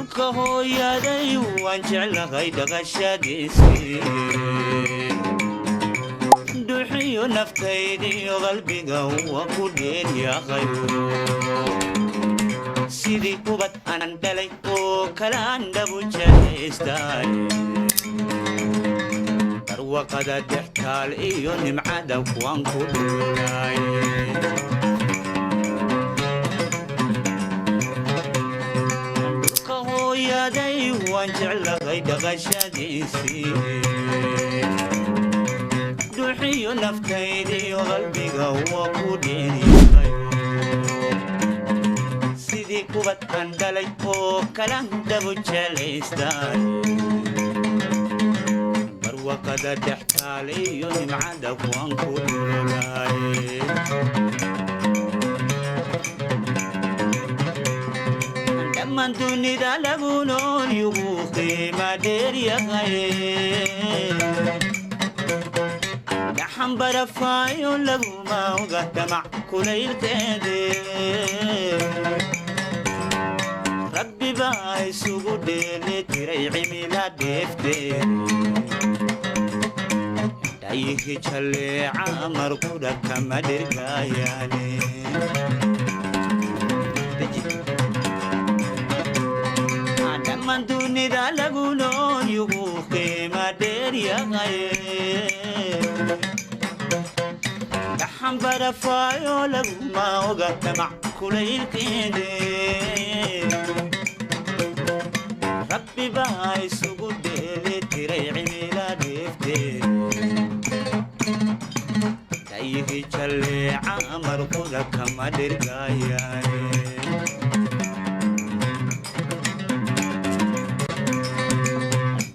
Dhulka hooyaday waan jeclahay dhaqashadiisii, dhuuxiyo naftaydiyo qalbiga waa ku dheelyahay. Sidii ubad anan dhalay oo kalaan dhabu jeclaystay, barwaqada dhextaal iyo nimcada waan ku dhulay. Dhulka hooyaday waan jeclahay dhaqashadiisii, dhuuxiyo naftaydiyo qalbiga waa ku dheelyahay. Sidii kubad aan dhalay oo kalan dhabu jeclaystay, barwaqada dhextaal iyo nimcada waan ku dhulay. Dhammaan dunida lagu nool yugu qiima dheeryahay, dhaxan barafaayo laguma oga damac kulaylkeede. Rabbi baa isugu dheeli tiray cimila dheefteede, dhayihi jalleeca markudha kama dhirgaayaane. Dhammaan dunida lagu nool yugu qiima dheeryahay, dhaxan barafaayo laguma oga damac kulaylkeede. Rabbi baa isugu dheeli tiray cimila dheefteede, dhayihi jalleeca markuda kama dhirgaayaane.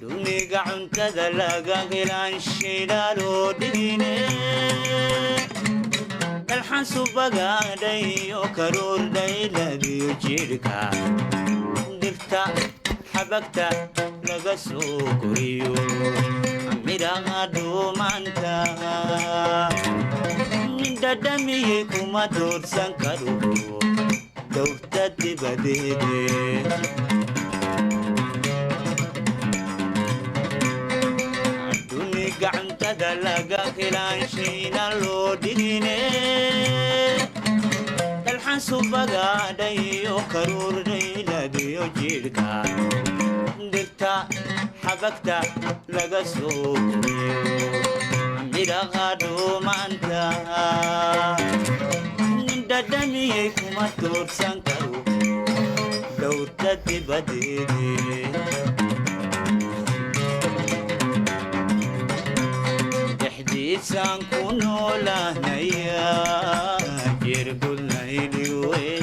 Duniga cuntada laga helaan shidaaloo dhigine, dalxan subagaadhayo karuur dhayladiyo jidhka, dhirta xabagta laga soo koriyo, midhaha dhuumanta dhadhamiyey kuma doorsan karo dowrta dibadeede. Duniga cuntada laga helaan shiina loo dhigine, dalxan subagaadhayo karuur dhayladiyo jidhka, dhirta xabagta laga soo koriyo, midhaha dhuumanta dhadhamiyey kuma doorsan karo dhowrta dibadeede. Dhexdiisaan ku noolahnaya jirgudnayliweye,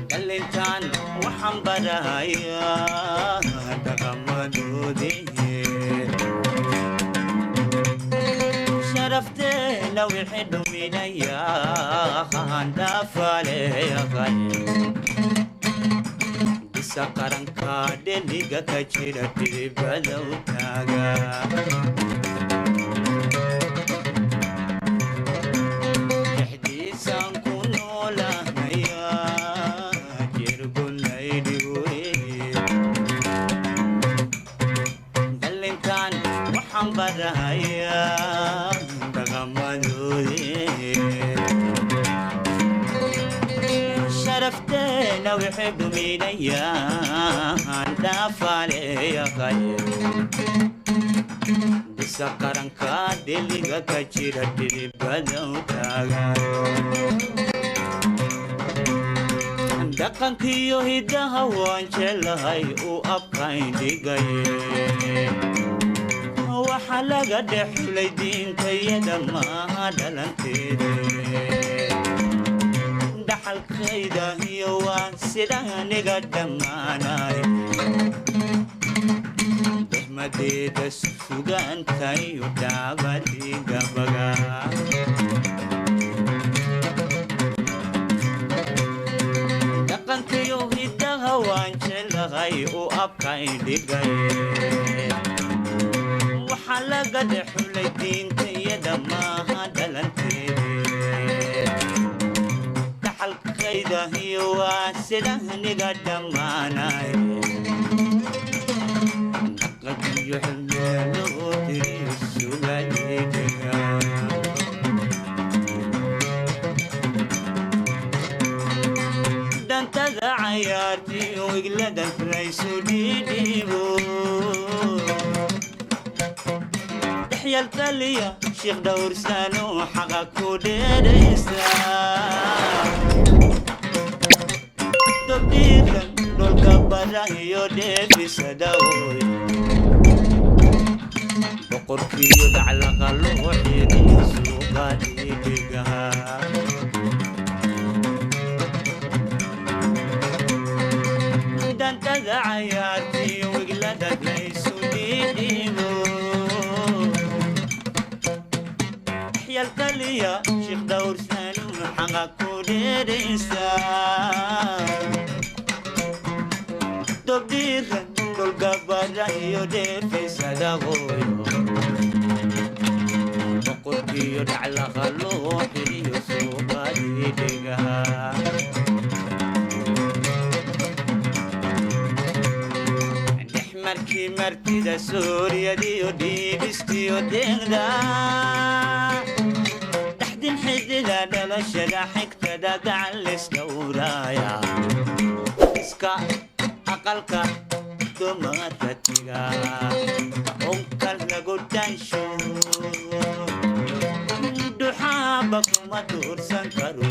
dhalintaan waxaan barahayaa dhaqamadoodii. Sharafteena wixii dhuminaya handhaafaleeyaqay, bisa qaranka dheliga ka jira dhiribadow taaga. Dhexdiisaan ku noolahnaya jirgunaydhiweye, dhalintaan waxaan barahayaa dhaqamadoodii. Sharafteena wixii dhuminayaan dhaafaleeyaqay, bisa qaranka dheliga ka jira dhiribadow taaga. Dhaqankiyo hiddaha waan jeclahay uu abkayn dhigaye, waxa laga dhex xulay diintayada maaha dhalanteede. Dhaxalkayda iyo waa sida aniga dhammaanay, dehmadeeda sugaanta iyo dhaabadii gabaga. Dhaqankiyo hiddaha waan jeclahay uu abkayn dhigaye, waxaa laga dhex xulay diintayada maaha dhalanteede. Dhaxalkayda Dantaydahiyo waa sidahniga dhammaanay, naqadiyo xilmeeloo tiriyo sugadhiga. Dantada cayaartiyo wiglada laysu dhiidhiibo, dhexyal taliya shiikh dhowrsano xaqa ku dheeraysa, dobdhiiran dholka bara iyo dheefisadawoy, boqorkiyo dhaclaqa loo xiriyo suuqadhiidhigaha. Dantada cayaartiyo wiglada laysu dhiidhiibo, yaltaliya shiikh dhowrsanu xaqa ku dheeraysa, dobdhiiran dhulgabara iyo dheefisadahoyo, boqorkiyo dhaclaqa loo xiriyo suuqadhiidhigaha. Markii martida suuriyadiyo dhiibistiyo deeqda, dhaxdin xidida dhalashada xigtada gacan lisdhowraaya, iska aqalka dumarkatiga onkal lagu dhansho, duxaaba kuma duursan karo.